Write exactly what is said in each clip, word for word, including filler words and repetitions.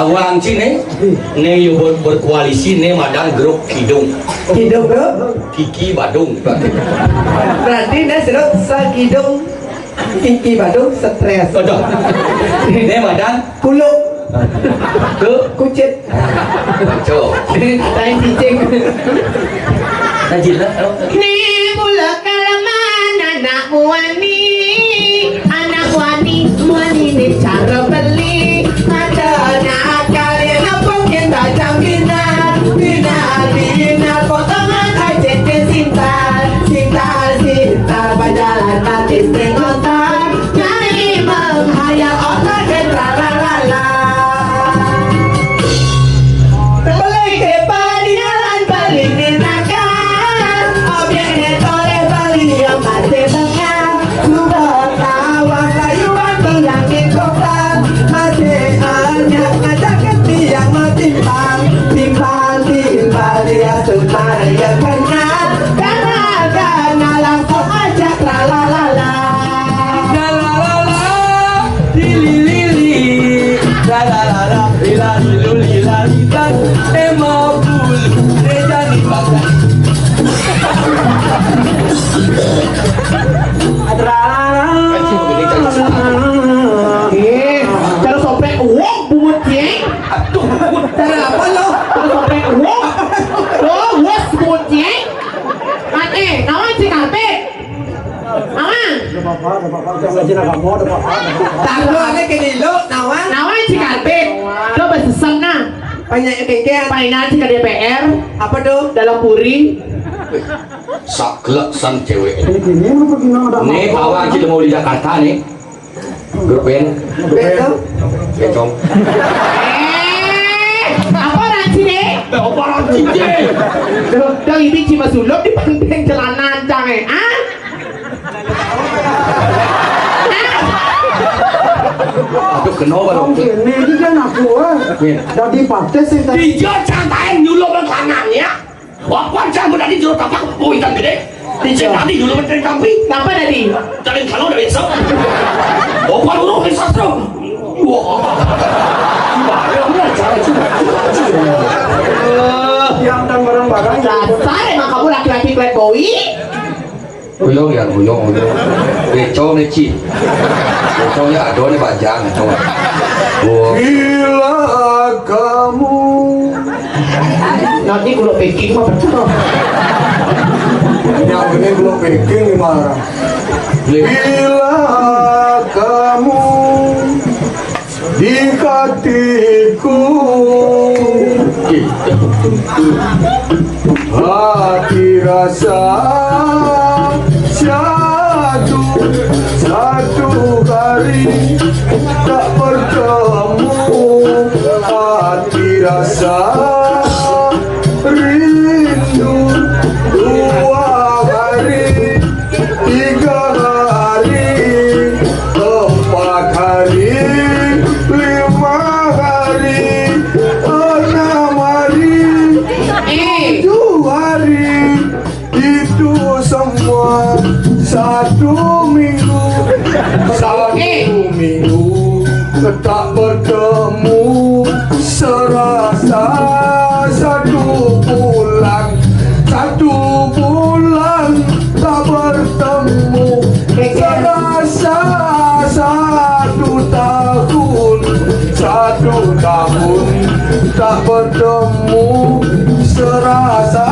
Wong Cina, né yo ber-, berkoalisi né madan grup Kidung. Kidung, Bro? Kiki Badung. Berarti né sudah sakidung, Kiki Badung stres. Betul. Né madan kuluk. Ke? Kucit. Betul. Lain cicing. Nah, jelas. Ni mula kalaman anak muani, anak muani, muani ni cara beli. Ada nak kali apa kita jam bina, bina, bina, potongan aja ke sinta, sinta, sinta, berjalan mati setengah. Nyai menghayal otak dan tralalala. Boleh ke padialan paling enakan. Objeknya toleh Bali yang masih tengah. Sudah tawang layuan berlangit kota. Masih banyak macam ketiak matimbang. Timbang, timbang dia sudah yang kena. Karena, karena langsung aja tralalala. Tralalala, lili, lili. Tralalala, lila, lilu, lila, lila. Emang bulu, reja ni makan. Tralalala. Eh, cara sopek, wong bungut ceng. Aduh, cara apa lo? Cara sopek, wong. Lo, wos bungut ceng. Mate, nawang si karpet. Nawang. Tanggo ada ke dilo, nawang. Nawang si karpet. Lo besesek nah. Banyak yang kengkean. Painan si ke D P R. Apa tuh? Dalam puri. Saklek san cewek. Ini apa gimana? Nih, kawan kita mau di Jakarta nih. Grup band. Band tuh? Bencong. Eh, apa orang sini? Apa orang sini? Dong, ini cuma sulap di pantai jalanan, cang, eh. Ah? Aduh, kenal baru. Oke, ini kan aku, eh. Win. Dari partai sih tadi. Dia ceritain dulu belakangan ya. Apa cang tadi jero tapak, oh, ikan gede. Cang tadi dulu menteri tampi. Kenapa tadi? Dari kalau dari esok. Apa dulu dari sastra? Wah. Gimana, gimana cara juga? Yang dan barang-barang. Dasar emang kamu laki-laki playboy. Uyung ya, uyung, uyung. Becong nih, Ci. Becong ya, aduh, nih bajang, becong. Wah. Gila kamu. Nanti kalau packing mah pecah. Yang ini kalau packing gimana? Bila kamu di hatiku, hati rasa satu, satu hari tak bertemu, hati rasa rindu dua hari, tiga hari, empat hari, lima hari, enam hari, eh, tujuh hari. Itu semua satu minggu, satu minggu tak bertemu, serasa satu bulan, satu bulan tak bertemu, serasa satu tahun, satu tahun tak bertemu, serasa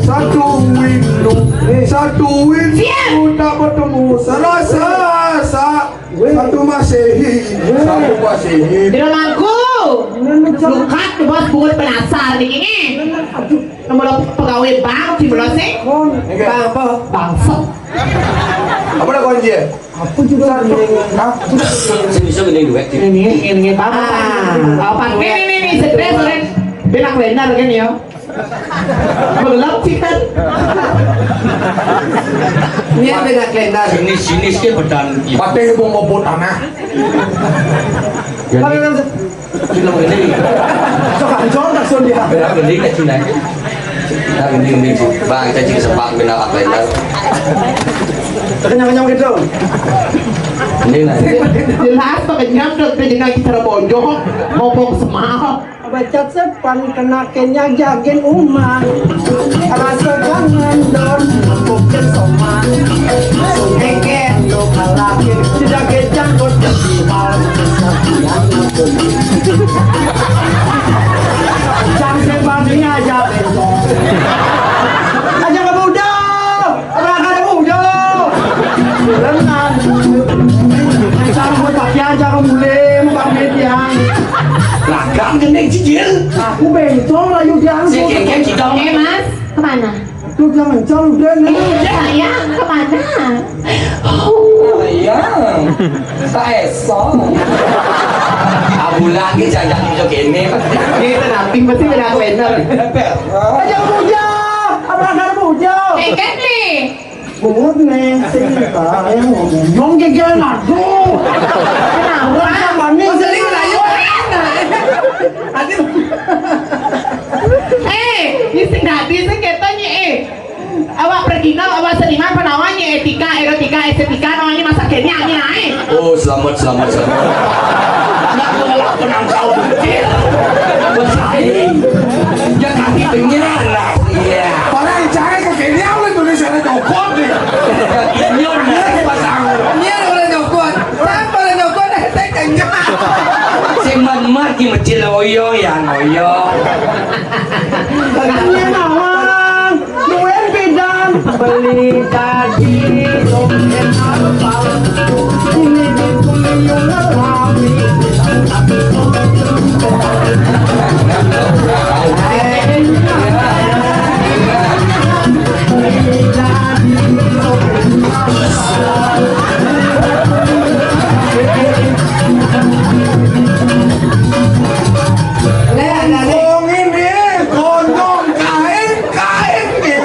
satu windu, satu windu tak bertemu, serasa sa-, satu masehi, satu masehi. Di rumahku, lukat bos bungut penasar nih ini. Nomor pegawai bank di belas sih. Bang apa? Bangsat. Apa dah kunci ya? Aku juga. Hah? Bisa gini duit. Ini, ini, ini, apa? Ah, apa? Ini, ini, ini, stres, stres. Dia nak kalender kan ya? Belum sih kan? Ini ada nak kalender. Sini, sini sih badan. Pakai bong bobot tanah. Jadi, kalau yang film ini. Coba, coba, coba dia. Film ini kan Cina. Nah, ini, ini, Bang, kita juga sempat kena apa itu? Kenyang-kenyang gitu. Ini lah. Jelas, pakai nyam, udah, udah jadi lagi cara bonjok, bobok semal. Baca sepan kena kenya jagin umah. Rasa jangan don, bukan soman. Sungkeken lo kalakin, tidak kejang kok jadi mal. Jang sebani aja besok. Aja kamu udah. Ora karo uyo. Lengan. Cara mau pakai aja kamu mulai mau pamit ya. Lah, gak gini, cicil. Aku bencong lah, yuk, jangan. Si Keke kita. Eh, Mas, kemana? Tuh, jangan mencong, udah, nih. Iya, sayang, kemana? Oh, iya. Tak esok. Abu lagi jajak muncul gini. Ini nanti mesti kena trainer. Aja puja, apa karo puja? Keke nih. Bungut nih, sing yang ngomong gegeran aku. Kenapa? Orang yang panik. Sering lagi. Eh, ini sing dadi sing ketanya, eh. Awak pergi nang, awak seniman penawan ya etika, erotika, estetika, namanya masa kenya, ini naik. Oh, selamat, selamat, selamat. Nak mengelak penangkal kecil. Bersaing. Ya, kaki benyar lah. Iya. Orang cari ke kenya, oleh Indonesia ada cokot nih. Ini orang pasang. Ini orang nyokot. Siapa orang nyokot? Saya kenyang. Sing mat-mat ki mecil oyo ya, oyo. Tanya nawang. Duit bidang beli tadi, somen apa? Ini di kuyung lelaki. Wong ini konyol kain. Kain nih.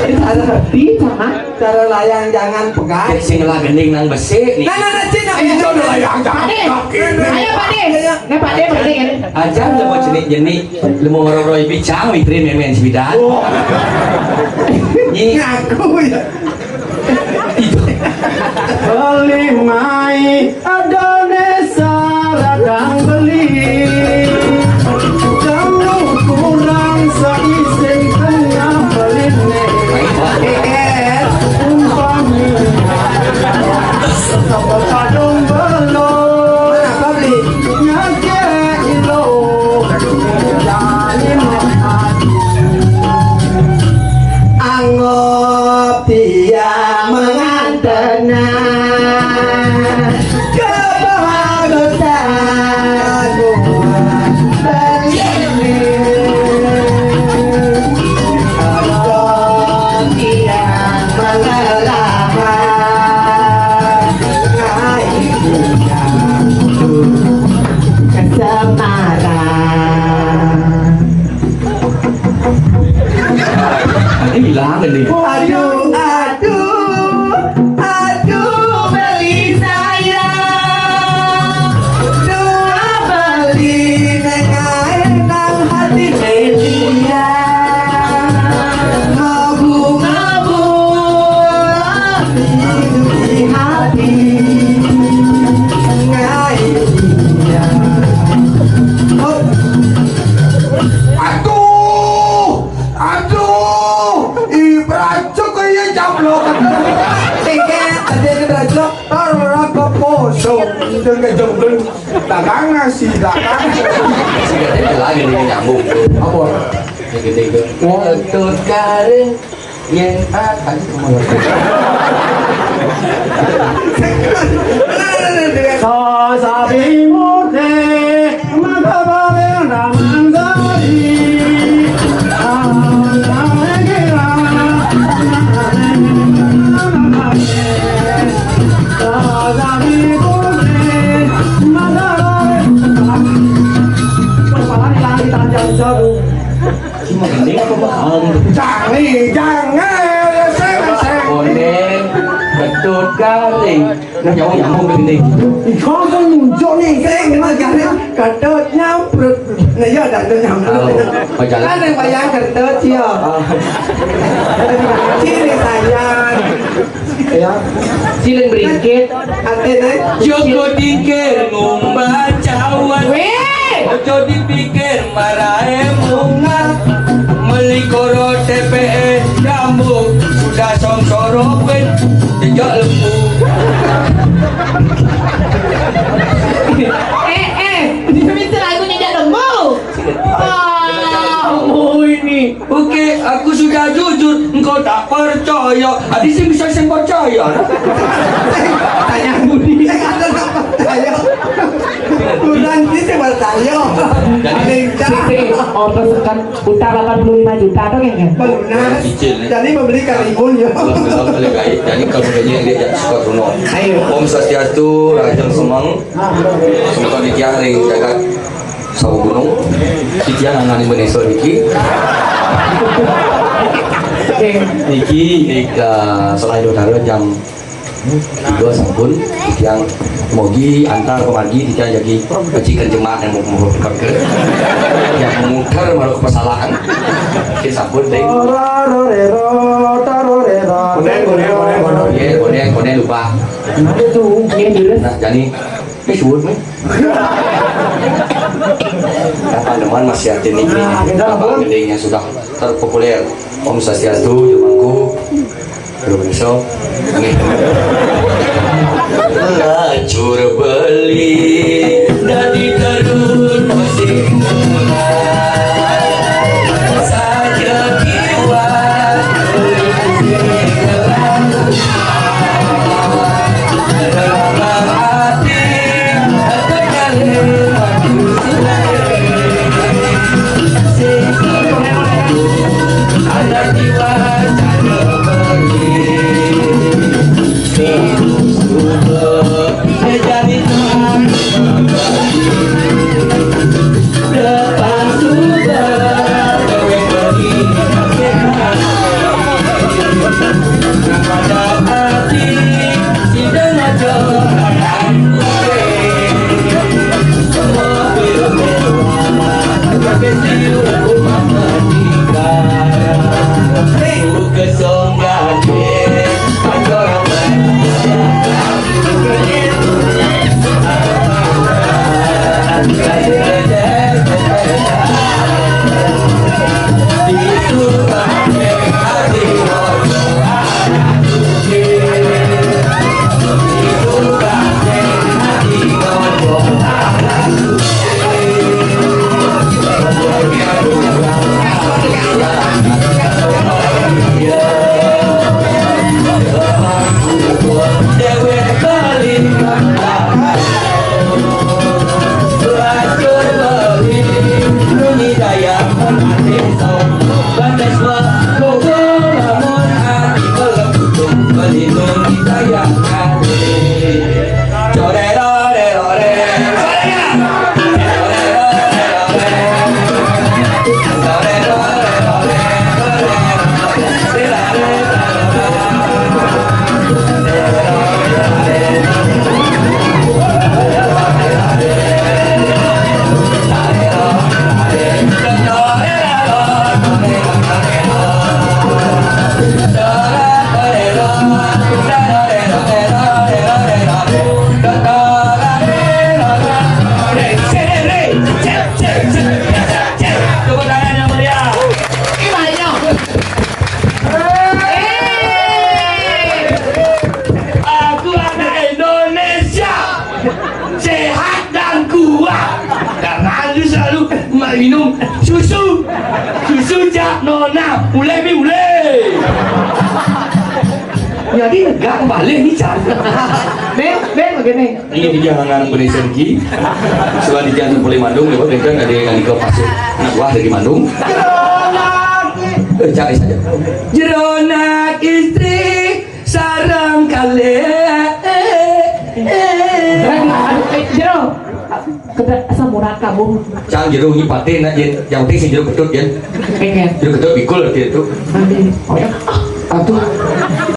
Ini salah ngerti sama cara layang jangan pegang. Sing lah gending nang besi nih. Nah, nah, nah, cina. Itu udah layang jangan. Pade. Ayo, Pade. Nah, Pade, Pade. Aja lu mau jenik-jenik, lu mau ngeroroi bicang, witri memen sibidan. Oh. Nyi. Ngaku ya. Beli mai Indonesia radang beli. Kamu kurang seisin tengah beli nih. Umpamanya sama kadung belum. Mana beli? Nyake ilo. Jadi mau Anggap dia mengantena kebahagiaan begini. Anggap dia mengelahkan aibnya untuk kesemarah. Ini hilang ini. Aduh, aduh, aduh, beli saya. Dua beli nengai nang hati media. Ngabu-ngabu di hati ngai dia. Oh. Aduh, aduh, ih, beracun kok iya, jablok. Tiga, ada yang beracun, taruh rokok kosong, dengan jembel, dagang nasi, dagang. Sigaretnya lagi nih nyambung. Apa? Yang gede itu. Wah. Untuk karir. Yen, ah, tadi kemana? Sasabi mute, maka bale raman dari. Sasabi mute, maka bale. Persoalan yang kita jauh-jauh. Ini apa, Bang? Jangan, jangan, seng, seng. Oneng, Dot garing. Nah, nyambung, nyambung ke sini. Kau kan muncul nih, saya memang garing. Kedut nyamprut. Nah, ya, dah tu nyamprut. Oh, pajalan. Kan yang bayang kedut, ya. Ah. Ciri sayang. Ya. Silin beringkit. Ate, deh. Joko dingkir ngumbar cawan. Weh. Ojo dipikir marahe mungan. Meli koro T P E rambut sudah songsoro pin. Jejak lembu. Eh, eh, dia minta lagu Jejak Lembu. Ah, oh, ini. Oke, aku sudah jujur, engkau tak percaya. Adi sih bisa sing percaya. Tanya budi. Saya kurang sih, saya percaya. Ada yang cak. Sing, sing, oh, terus kan utang delapan puluh lima juta tuh kayaknya. Pelunas. Cicil, nih. Jadi membeli karimun, ya. Belum, belum, belum, guys. Jadi kalau kayaknya dia jadi suka tunong. Ayo. Om Swastiastu, Raja Semang. Semoga dikiaring jagat Sawo Gunung. Titiang nganani Indonesia niki. Niki, nika selain utara jam tiga sampun, titiang mogi antar pemargi, titiang jagi pecikan jemak yang mau mau ke, yang muter malah kepesalaan. Oke, sampun deh. Tarorero, tarorero. Koneng, koneng, koneng, koneng. Iya, koneng, koneng lupa. Ada tuh, yang jelas. Nah, jadi ini suwun nih. Kapan teman masih hati nih? Nah, kita Abang pun. Gendingnya sudah terpopuler. Om Swastiastu, Jumangku. Belum bisa. Nih. Lacur beli dari terun masih murah. Saja kiwat. Tepuk tangan yang meriah. Aku anak Indonesia, sehat dan kuat. Karena aku selalu minum susu. Susu cak nona, ule mi ule. Jadi negak balik nih, Cak. Nih, nih, begini. Ini dia hangan Indonesia niki. Selain di Jantung Pulih Mandung, lewat benten ada yang nandika pasuk. Nah, wah, dari Mandung. Eh, cari saja. Jeronak istri sarang kalih. Aduh, aduh, eh, Jero. Keda samurat kamu. Cang jero nyi patin nak, Jen. Yang penting si jero ketut, Jen. Pengen. Jero ketut bikul arti itu. Nanti. Oh ya. Aduh.